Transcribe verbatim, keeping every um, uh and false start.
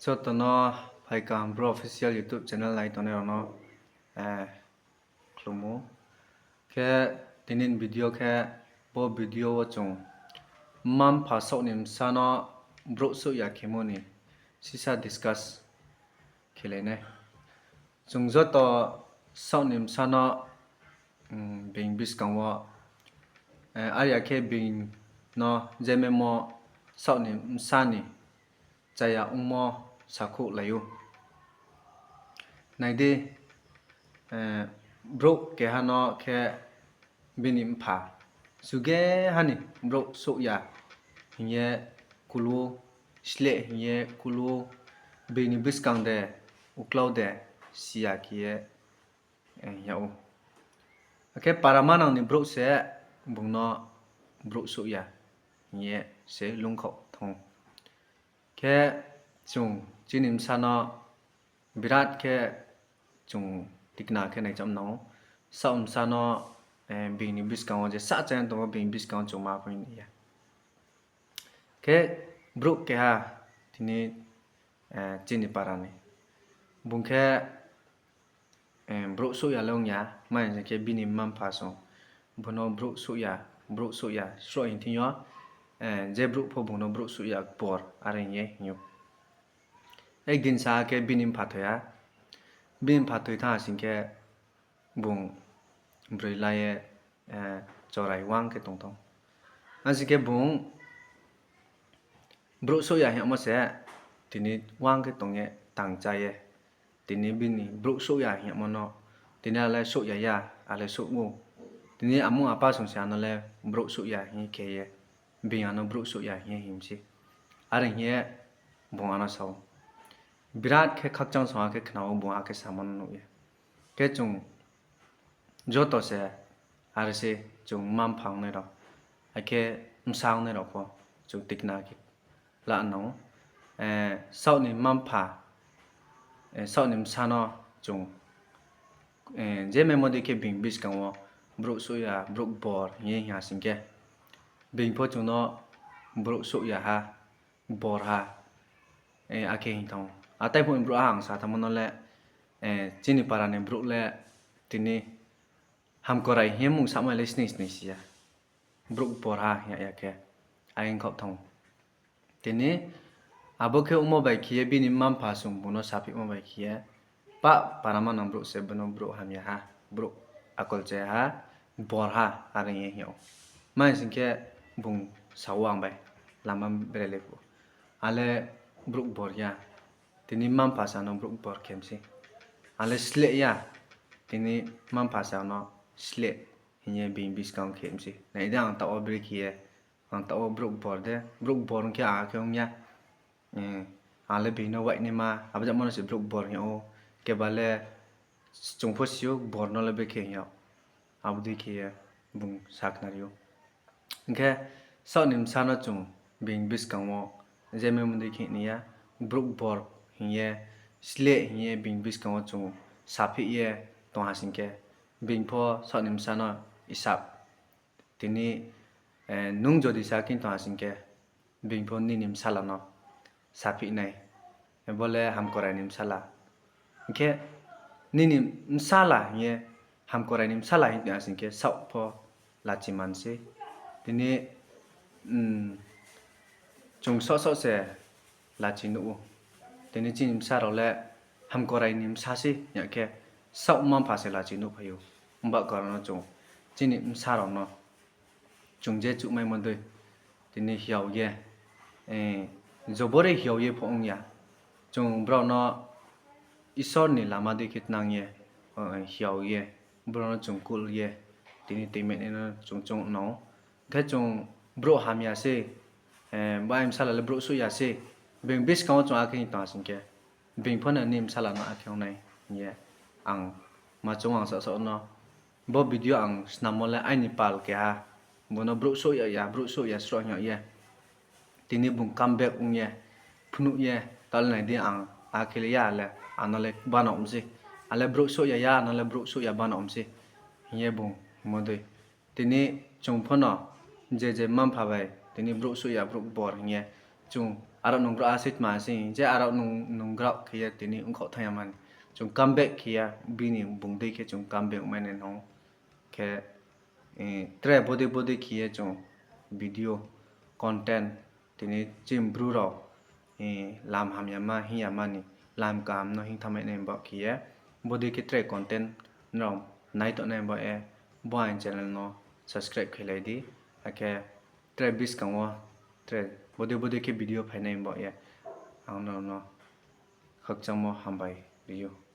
Joto no Phaikaham Bru Official YouTube channel nai tongnai rao no, eh, khlumo. Khe tini ni video khe, bo video wo chung mma-mpha saoh ni bsa no brouh souh ya khemo ni sisa discuss khelai nai. Chung joto saoh ni bsa no, mm, being buskang wo, eh, are ya khe being no je memo saoh ni bsa ni chaya ongmo sakhouhlai ou. Nai di, eh, brouh keha no khe bini mpha, suge ha ni brouh souh ya hing ye kulu, sleh hing ye kulu, bini buskang de, uklau de, si ya khe ye, eh, yag ou. Akhe para manang ni brouh se bung no brouh souh ya hing ye se lungkhaoh thanng ou. Khe chung chini bsa no birat khe chung tikna khe naicham nang ou. Saoh bsa no, eh, being ni buskang wo je sahchaya tong ou, being buskang wo chung ma pho ya. Khe brouh keha tini, eh, chini para ni. Bung khe, eh, brouh souh ya le ong ya, ma hing khe bini mma-mpha song bung no brouh souh ya, brouh souh ya sroh hing thing yo, eh, je brouh pho bung no brouh souh ya bor, are hing ye hing ou. Ekdin sa khe bini mpha thoi ha, bini mpha thoi thanng ha sing khe bung broi la ye, eh, chorai wang khe tong tong. Asing khe bung brouh souh ya hing yagmo se, tini wang khe tong ye tang chá ye. Tini bini brouh souh ya hing yagmo no, tini ale souh ya ya, ale souh ou. Tini amung apa song se ano le brouh souh ya hing ye khe ye, being ano brouh souh ya hing ye hing mi se. Are hing ye bung ano sa ou. Birat khe khakchang song akhe khna ou, bung akhe samo no nuh ye. Khe chung joto se are se chung mma-mpha ongnai rao, akhe bsa ongnai rao pho chung tikna khe la nang ou. Eh, saoh ni mma-mpha, eh, saoh ni bsa no chung, eh, je memo dei khe being buskang wo brouh souh ya, brouh bor hing ye hing ha sing khe, being pho chung no brouh souh ya ha, bor ha, eh, akhe hing thanng ou. Atai phuh ni brouhha ang sa thanngmo no le, eh, chini para ni brouh le tini hamkorai hing ye mung samai le sning sning si ya. Brouh bor ha hing ya khe, ayang khaoh thanng ou. Tini abo khe ongmo bai khe ye bini mma-mpha song bung no saphihmo bai khe ye, pah para manang brouh se bung no brouh hamya ha, brouh akol chaya ha, bor ha, are hing ye hing yag ou. Ma hing sing khe bung sa ou ang bai lama bere le phuh, ale brouh bor ya, tini mma-mpha sa no brouh bor khe mi se. Ale sleh ya, tini mma-mpha sa no sleh hing ye being buskang khe mi se. Nai di ang taoh wo bere khe ye, ang taoh wo brouh bor de, brouh bor ong khe ang akhe ong ya. Eh, ang le being no waihnaima, abo jamo no se brouh bor hing yag ou. Keba le chung pho si ou, bor no le brekhe hing yag. Abo dei khe ye bung sakhnari ou. Hing khe saoh ni bsa no chung being buskang wo je memo dei khe nai ya, brouh bor hing ye, sleh hing ye being buskang wo chung saphih ye tong ha sing khe, being pho saoh ni bsa no isap. Tini, eh, nung jodi sa khe tong ha sing khe, being pho nini bsala no saphih nai. Bo le hamkorai ni bsala. Hing khe nini bsala hing ye, hamkorai ni bsala hing tong ha sing khe saoh pho lachi man sei. Tini, mm, chung saoh saoh se lachi nuh ou. Tini chini bsa rao le hamkorai ni bsa sei hing ya khe, saoh mma-mpha se lachi nuhphai ou. Himba karon no chung chini bsa rao no chung je chuhmaimo dei, tini hiao ye, eh, jobore hiao ye pho ong ya. Chung brao no Isor ni lama dei khe tnang ye, eh, hiao ye, brao no chung kul ye, tini toimai nai no chung choung nang ou. Khe chung brouh hamya sei, eh, bo aini bsala le brouh souh ya sei, being buskang wo chung akhe hing tong ha sing khe, being pho no nini bsala no akhe ong nai hing ye ang ma choung ang sasaoh no. Bo video ang snammo le aini pal keha, bung no brouh souh ya ya, brouh souh ya sroh hing yag ye. Tini bung come back ong ye, phnuh ye, taoh le nai di ang akhe le ya le, ano le bano om sei. Ale brouh souh ya ya, ano le brouh souh ya bano om sei, hing ye bung hingmo dei. Tini chung pho no je je mma-mpha bai tini brouh souh ya brouh bor hing ye chung Aro nung grao a sei tma sei, je aro nung, nung grao khe ye tini ongkhaoh thanng ya mani. Chung come back khe ye, bini bung dei khe chung come back ongmai nai nung. Khe, tre bodei bodei khe ye chung video content tini chini Bru rao, lam hamyama hing ya mani, lam kaham no hing thanngmai nai bo khe ye, bodei khe tre content nrao nai tongnai bo ye, bo aini channel no subscribe khelai di, akhe tre buskang wo tre bodei bodei khe video phainai bo ye, ang nrao no khakchangmo hambai ri ou.